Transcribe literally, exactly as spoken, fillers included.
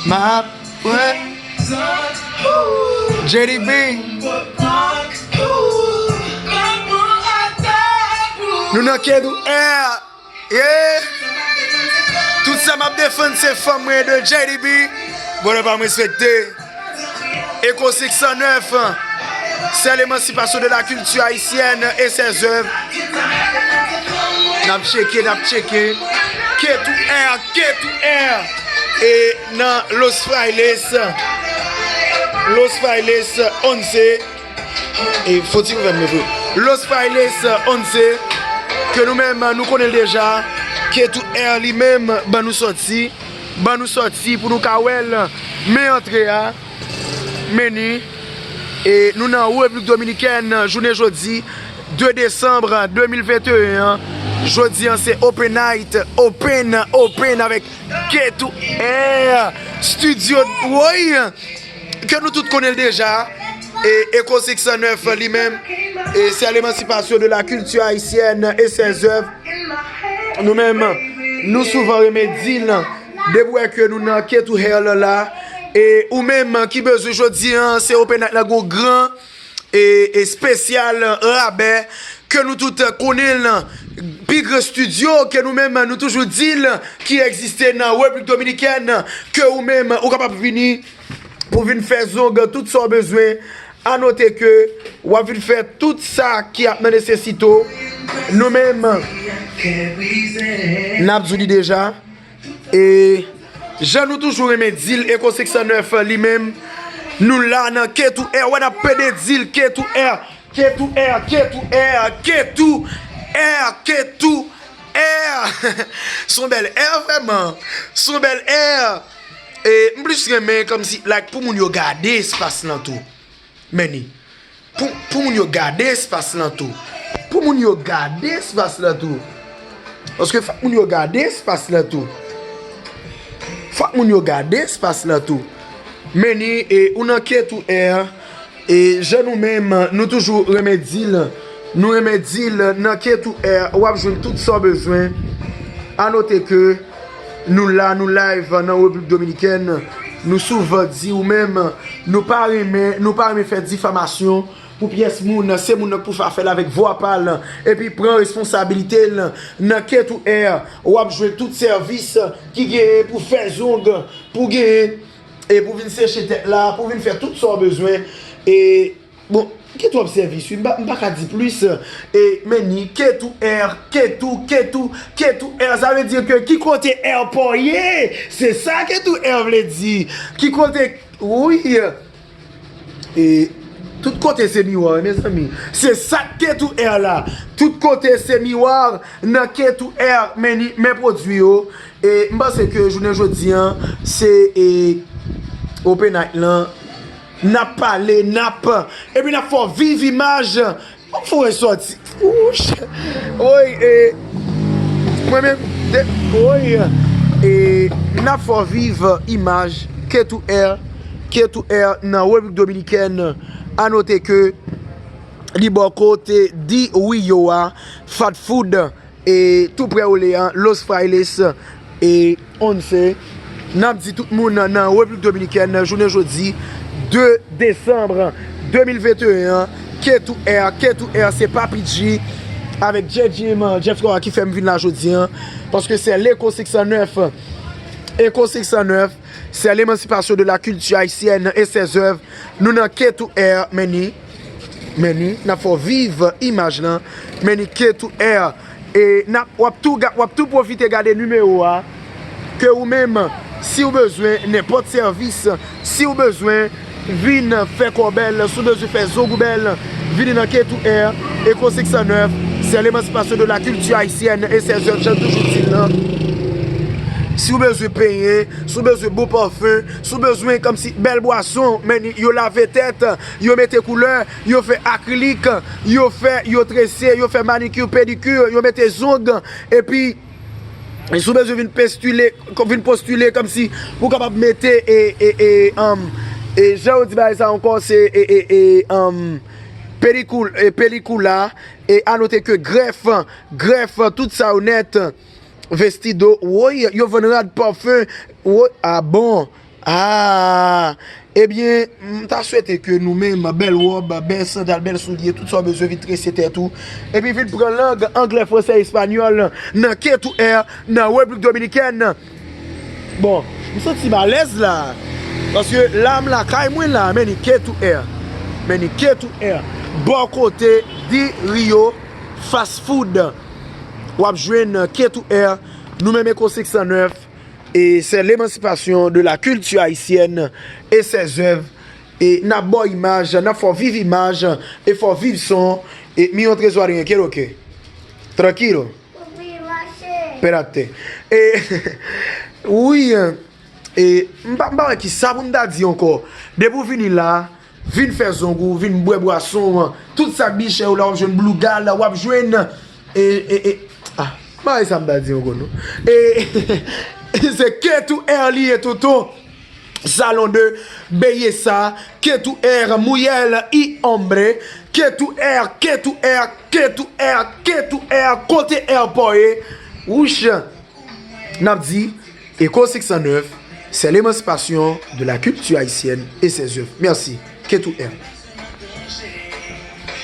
M ap, wè. J D B. Nou nan K two R. Yeah. Tout sa m ap defann se fanm mwen de J D B. Bon, lè pa m respekte. Echo six cent neuf, c'est l'émancipation de la culture haïtienne et ses œuvres. N ap tcheke, n ap tcheke. K two R, K two R. E nan Los Frailes, Los Frailes once. E fò ti gouvènman vre. Los Frailes once, ke nou menm nou konnen l deja, K two R li menm ban nou sòti, ban nou sòti pou nou ka wè l, men antre a, meni, e nou nan Repiblik Dominikèn, jounen jodi, de desanm de mil venteyen an, jodi an se open night, open, open avèk K two R, studio, woy, ke nou tout konnen l deja, e Echo six cent neuf li menm, e c'est l'émancipation de la culture haïtienne et ses œuvres. Nou menm, nou souvan renmen di l, depi w wè ke nou nan K two R la, e ou menm ki bezwen jodi an, se open night la, gon gran e, e espesyal rabè ke nou tout konnen l, pi gran estidyo ke nou menm nou toujou di l ki egziste nan Repiblik Dominikèn, ke ou menm ou kapab vini pou vin fè zong tout sa w bezwen. A note ke w ap vin fè tout sa ki ap nan nesesite w. Nou menm, n ap di w li deja. E jan nou toujou renmen di l, Echo six cent neuf li menm, nou la nan K two R, wè n ap pede di l K two R, K two R, K two R, K two R, K two R. Se yon bèl air vrèman, se yon bèl air. E m plis renmen kòmsi, like, pou moun yo gade espas lan tou. Meni. Pou, pou moun yo gade espas lan tou. Pou moun yo gade espas lan tou. Paske fòk moun yo gade espas lan tou. Fòk moun yo gade espas lan tou. Meni, e, ou nan K two R, e, jan nou menm, nou toujou renmen di l, nou renmen di l, nan K two R, w ap jwenn tout sa w bezwen. A note ke nou la, nou live nan Repiblik Dominikèn, nou souvan di ou menm, nou pa renmen, nou pa renmen fè difamasyon pou pyès moun, se moun nan k pou fè afè l avèk vwa pa l, epi pran responsabilite l nan K two R, w ap jwenn tout sèvis ki genyen pou fè zong, pou genyen, e pou vin seche tèt la, pou vin fè tout sa w bezwen, e Bon, gen twòp sèvis, wi, m pa, m pa ka di plis. E, meni, K two R, K two, K two, K two R, sa vle di ke ki kote airport ye? Se sa K two R vle di. Ki kote, wi. E, tout kote se miwa, wi, mezanmi. Se sa K two R la. Tout kote se miwa nan K two R, meni, men pwodui yo. E, m panse ke jounen jodi an, se, e, open night lan. N ap pale, n ap, epi n ap fè w viv imaj. Ban m fè w resòti. Wouch. Woy, e, mwen menm, de, woy, e, n ap fè w viv imaj K two R, K two R nan Repiblik Dominikèn. A note ke li bò kote Di Rio a, Fat Food, e tou prè Olean, Los Frailes, e Once. N ap di tout moun nan Repiblik Dominikèn, jounen jodi, de desanm de mil venteyen an, K two R, K two R se Papi G avèk Djè Jim, Jeff Kora ki fè m vin la jodi an, paske se Leko six cent neuf, Eko six cent neuf, c'est l'émancipation de la culture haïtienne et ses œuvres. Nou nan K two R, meni, meni, n ap fè w viv imaj lan, meni K two R. E n ap, w ap tou ga-, w ap tou pwofite gade nimewo a, ke ou menm, si w bezwen nenpòt sèvis, si w bezwen vin fè kò w bèl, si w bezwen fè zong ou bèl, vini nan K two R, Eko six cent neuf, c'est l'émancipation de la culture haïtienne et ses œuvres, jan m toujou di l lan. Si w bezwen penyen, si w bezwen bon pafen, si w bezwen kòmsi bèl bwason, men yo lave tèt, yo mete koulè, yo fè akrilik, yo fè, yo trese, yo fè manikir, pedikir, yo mete zong, epi si w bezwen vin postile, vin postile kòmsi pou w kapab mete, e, e, e, um, e, jan yo di bagay sa ankò, se, e, e, e, um, pedikil, e, pelikila, e anote ke grèf, grèf, tout sa yo nèt, vestido, woy, yo vann rad, pafen, woy, a bon, Ah, ebyen, m ta swete ke nou menm, bèl wòb, bèl sandal, bèl soulye, tout sa w bezwen, vin trese tèt ou. Epi vin pran lang anglè, fransè, espanyòl nan K two R nan Repiblik Dominikèn. Bon, m santi m alèz la. Paske la m lakay mwen la, men ni K two R. Men ni K two R. Bò kote Di Rio Fast Food. W ap jwenn K two R. Nou menm Echo six cent neuf. Et c'est l'émancipation de la culture haïtienne et ses œuvres. E n ap ba w imaj, n ap fè w viv imaj, e fè w viv son. E mi yon trezò a rien, quiero que. Tranquilo. Espérate. E, wi, e, m pa, m pa wè ki sa pou m ta di ankò. Depi w vini la, vin fè zong ou, vin bwè bwason, tout sa k bichè yo la, w ap jwenn bluegill la, w ap jwenn, e, e, e, ah, m pa wè sa m ta di ankò non. E, se K two R li ye, Toto. Salon de belleza, K two R, mujer y hombre, K two R, K two R, K two R, K two R, kote R pa w ye. Wouch, n ap di, Echo six cent neuf, c'est l'émancipation de la culture haïtienne et ses œuvres. Merci, K two R.